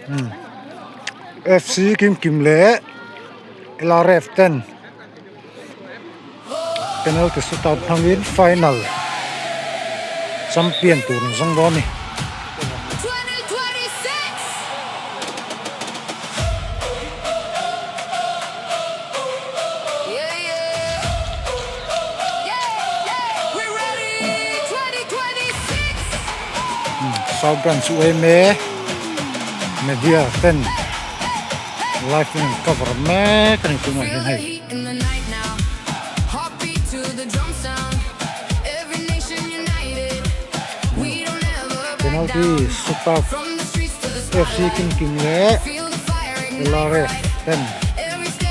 F C kim kim leh L R F ten penalty shootout hmangin final champion tur an zawng dawn a ni. South Branch UMA Media ten live in an cover mek a ni tunah hian hei. Penalty shootout FC Kim Kim leh LRF ten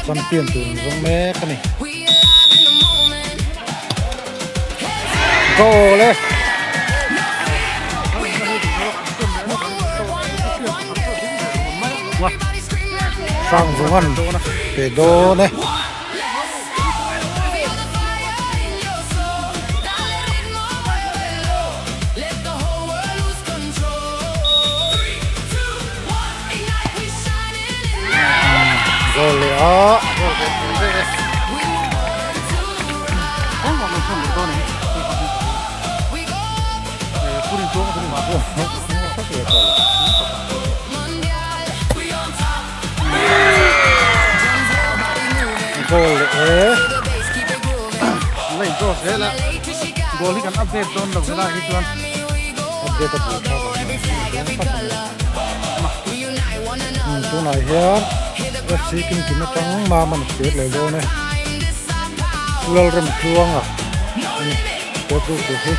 champion tur an zawng mek a ni. Goal e. Sang vungan pe dawn e. Goal leh a. Goal leh e. Lei draw zel a goal hi kan update dawn lo helai hi chuan update a bul thlak ang. Tunah hian FC Kimkim atang mam an hriat leh dawn e. Pu Lalremtluanga a ni pawt duh tur hi.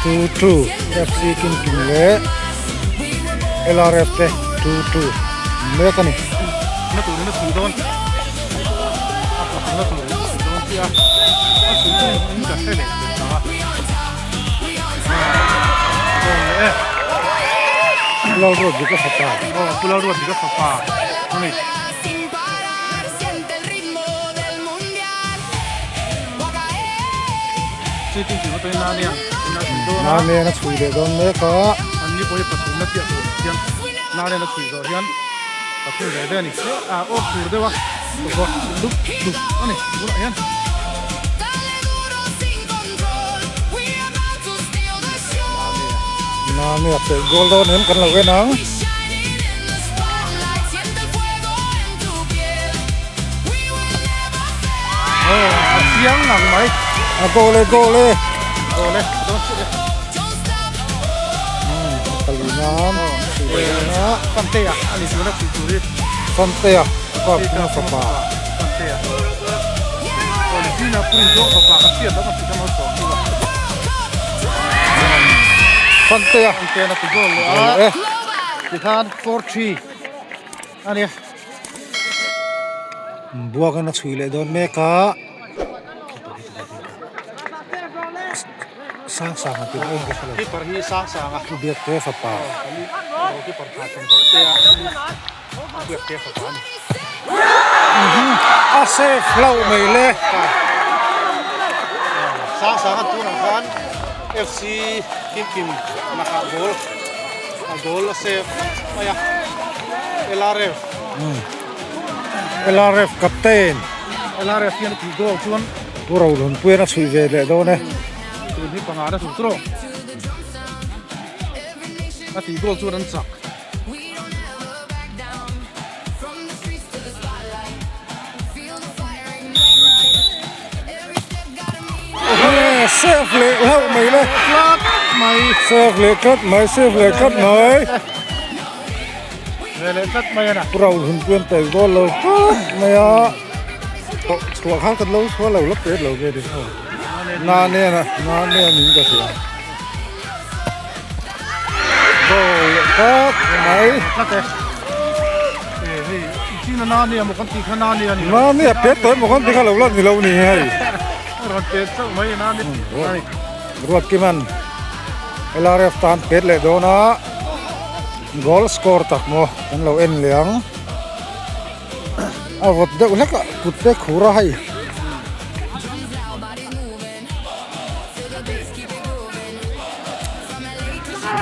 2-2 FC Kimkim leh LRF te 2-2 mek a ni. Pu Lalruatdika fapa. Aw Pu Lalruatdika fapa a ni. Nane a chhui leh dawn mek a. An ni pawh hi pathumna chiah tur hian Nane a chhui zawh hian pathum ve ve a ni. A awk tur deuh a vawt dup dup a ni tunah hian. Nane a pelh goal dawn em kan lo en ang. Aw a chiang ngang mai. A goal e goal e. Goal e dawn chiah e. Kalina Fantea a ni tuna tih tur hi. Fantea ka fapa. Fantea. Aw ni china purin zawng fapa ka hriat loh ka ti kha malsawm chu a. Fantea. Fantea na ti goal leh a. Tikhan 4-3 a ni. Buak in a chhui leh dawn mek a. Sang sang a tih em ka hre lo. Keeper hi sang sang a. Thu biak te fapa. Goalkeeper tha chhan zawh te a. Thu biak te fapa a ni. A safe hlauh mai le. Sang sang a tunah khan FC Kimkim lakah goal a goal a save mai a. LRF. LRF captain. LRF hian a tih goal chuan. Pu Rohlunpuian a chhuih ve leh dawn e. Tun hi panga na tur chu a tih goal chuan an chak. Save leh hlauh mai le. Tlat mai. Save leh tlat mai, save leh tlat mai. Ve leh tlat mai a na. Pu Rohlunpuian pel goal lo tlat mai a. Chhuah khan kan lo chhuah lo la pet lo nge ni. Na nen a na nen in ka hria. Goal leh tlat mai. Tlat e. E hei china na nia maw kan tih kha na nia ni. Na nia pet tawh emaw kan tih kha lo la ni lo ni hei. Rawn pet chauh mai na ni. Ruat Kiman. LRF tan pet leh dawn a goal score tak maw kan lo en leh ang a vawt deuh hlek a kut te khur a hei.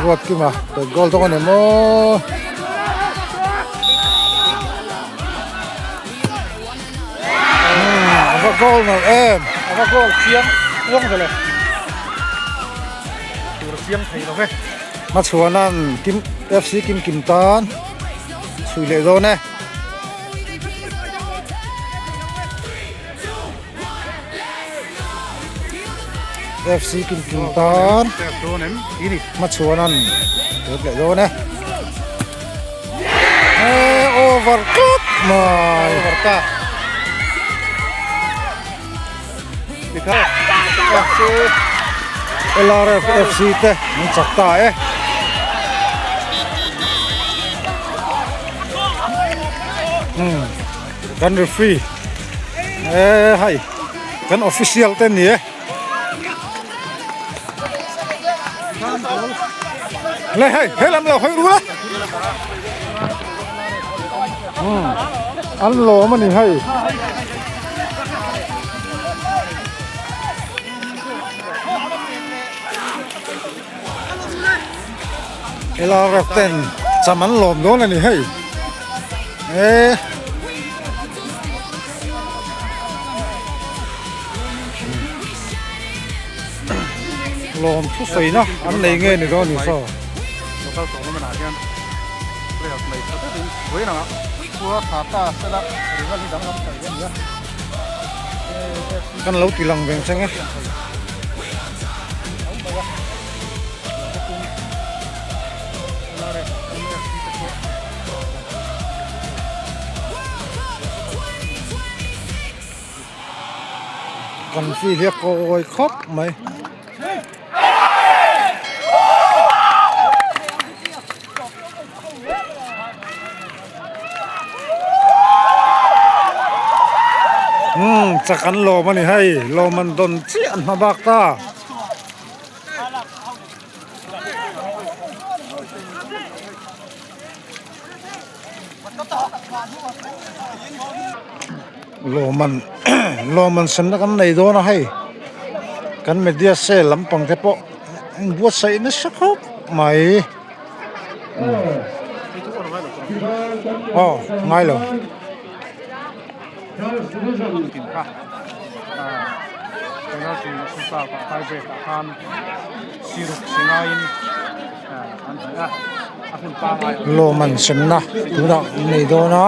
Ruat kima pet goal dawn a ni maw. A va goal nalh em a va goal chiang uang vele tur chiang thei lo ve hmachhuanan kim fc kim kim tan chhui leh dawn e fc kim kim tan hmachhuanan pet leh dawn e over tlat mai over ta FC LRF FC te an chak ta e hmm kan referee e hei kan official te ni e Le hei, he lam lo hawi ru la. Hmm. An lawm a ni hei. LRF ten cham an lawm dawn a ni hei. E Lawm thu sawiina an nei nge ni dawn ni saw. Local tournament ah hian players nei tha takin vawiin angah khua tha ta sela result hi danglam thei a ni a. Kan lo ti lang veng cheng e. Kan field hi a kawi khawp mai. Umm chak an lawm a ni hei lawm an dawn chiah an hma bak ta. Lawman lawman senna kan nei dawn a hei kan media cell lampang te pawh an buatsaih nasa khawp mai aw ngai lo. Lawman semna tunah an nei dawn a.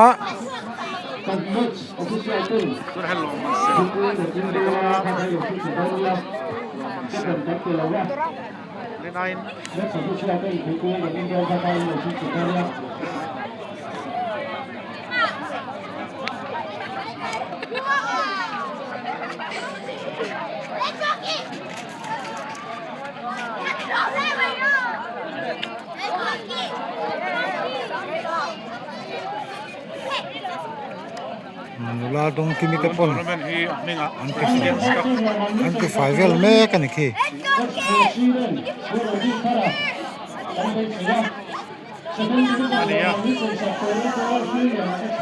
Nula dawng kimi te pawn an ti fai vel mek a ni khi.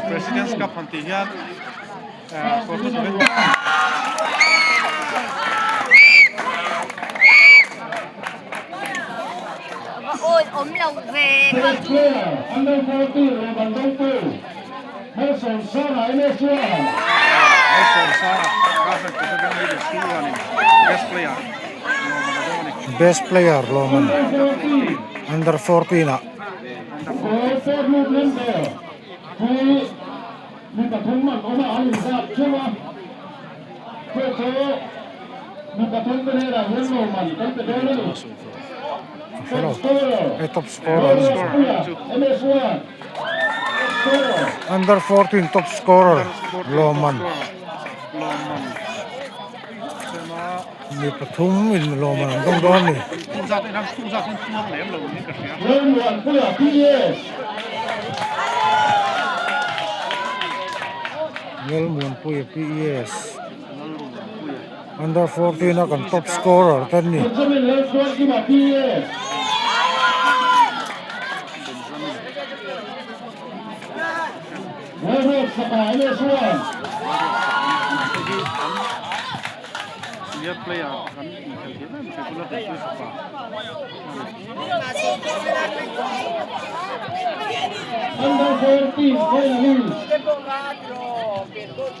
President's Cup han tih hian Best player lawm under 14 ah. Mi pathum an awm a, an inzat theuh a, chu chu mi pathum te hnenah hian lawmman kan pe dawn a ni. Top scorer, Lalruatpuia, MS1, Top scorer. Under 14 top scorer lawmman. Mi pathum in lawmman an dawng dawn a ni. Lalmuanpuia PS. Lalmuanpuia PS. Under 14 a kan top scorer te an ni. Benjamin Lalchuankima PS. Senior player kan inkhel thiam em em bula kan sawi fapa Under 14 finalist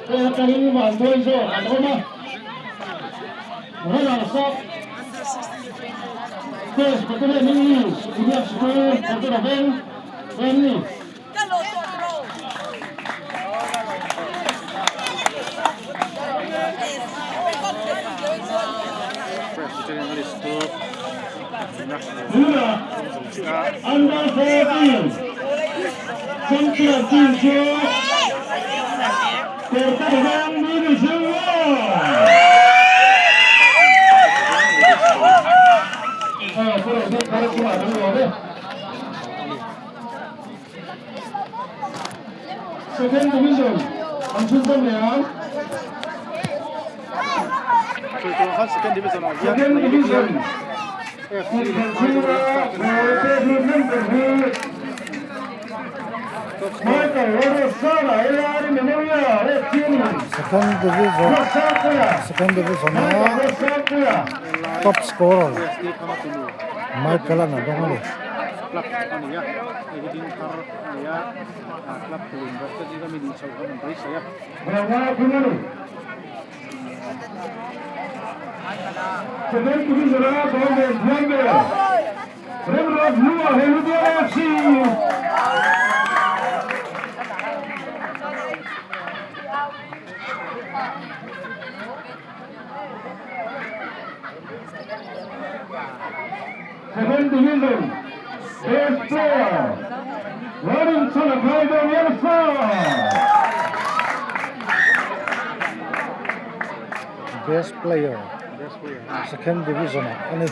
te atangin vanduai zawk an awm a, runners up Presbyterian English Medium School Kawtuna Veng an ni. Under 14 Champion team chu Kawrte Veng Middle School. Second Division an chhunzawm leh ang. Second Division inkhel chhunga goal pek lut hnem ber hi Michael Lalruatsanga LR Memorial FC a ni. Second Division Second Division a top scorer Michael an a dawng a ni. Club a ni a, hei hi ding thar a ni a, club hlun ber te zinga mi nih chhoh kan rawn beisei a. Second Division Best Player Robinson Akaido Yelsa. Best Player Second Division ah a ni.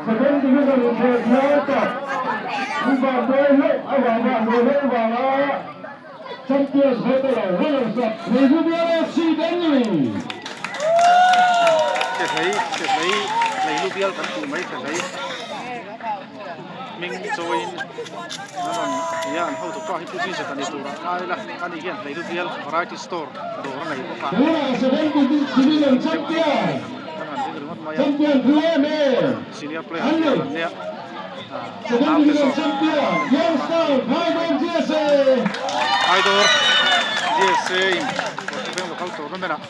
Second Division inkhel thar tak Upa Tuai Hlauh avanga hmuh hlauh vanga Champions Hotel runners up Hmeichhe FC te an ni. Che hlei, che hlei, hlei lu bial kan tih mai che hlei hming chawiin an rawn ti a, an hotu pa hi Pu Jesus a ni tur a ngai la, ani hian hlei lu bial variety store dawr a nei bawk a, kan han ring ringawt mai a, senior player hian an nia. Second Division champion Youngster Khaidawr GSA. Khaidawr GSA in Kawrthawveng local tournament ah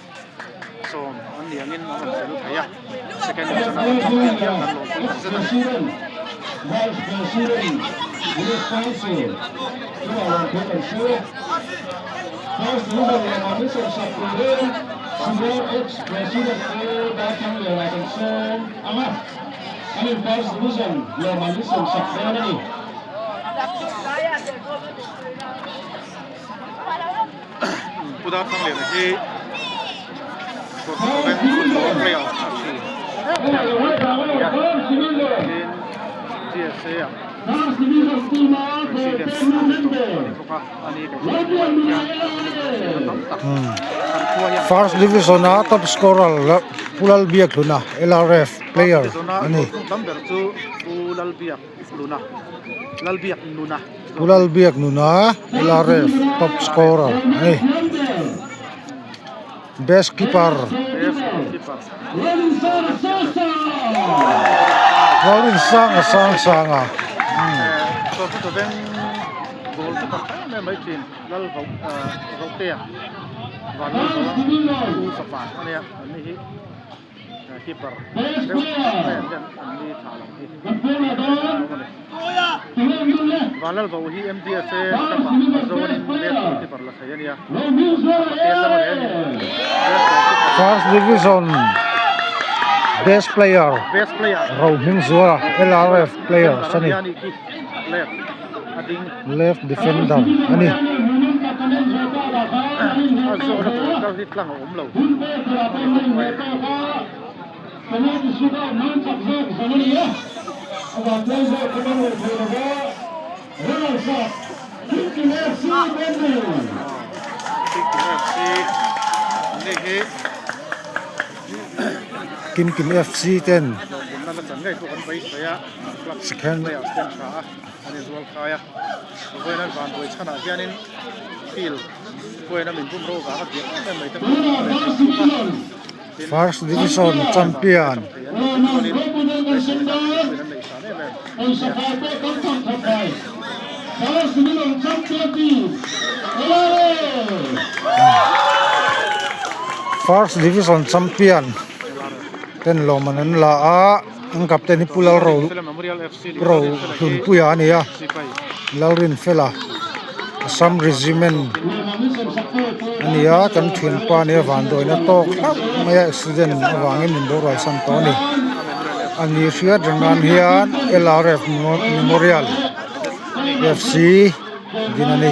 sawm an ni angin an rawn fel thei a, second division ah an champion hial kan lawmpui tak zet a ni. Vice President Village Council chungah lawmthu kan sawi a. First Division lawmah min sawmsak turin Senior Ex President Pu Darthangliana kan sawm ang a. An in First Division lawmah min sawmsak dawn a ni. Pu Darthangliana hi Kawrthawveng football player a thin a ni a, tin GSA ah President a ni tawh a ni bawk a, ani kan hriat hian hriatna tam tak kan khua hian First Division a top scorer Pu Lalbiakhluna LRF player a ni. Pu Lalbiaknuna LRF top scorer a ni. Best keeper Lalrinsanga Sangsanga. Keeper deuh em hian an ni thla lo hi Vanlal Bo hi MDSA cup ah a zawnin best goalkeeper la thei a nia Patel lama reng in best goalkeeper First division best player best player Rohmingzuala LRF player a ni left a ding left defender a ni. A zawhna tur kal hi tlang a awm lo. Kim Kim FC ten. la chan ngei pawh kan beisei a, club Second. players te an tha a, an inrual khai a. Vawiin an vanbuai chhanah hianin field vawiin a min bum ro vanga biak em em mai te pawh an rawn bawk a. Tin, First Division champion. thei an nih chuanin beiseina puiin an neih hran em em a ni. First Division champion ten lawmman an la a an captain hi Pu Lalro Ro Hlunpuia a ni a Lalrinfela Assam Regiment a ni a kan thianpa a nia vanduaina tawk hlauh mai a accident avangin min boral san tawh a ni a ni hriat reng nan hian L_R_F Memorial F_C din a ni.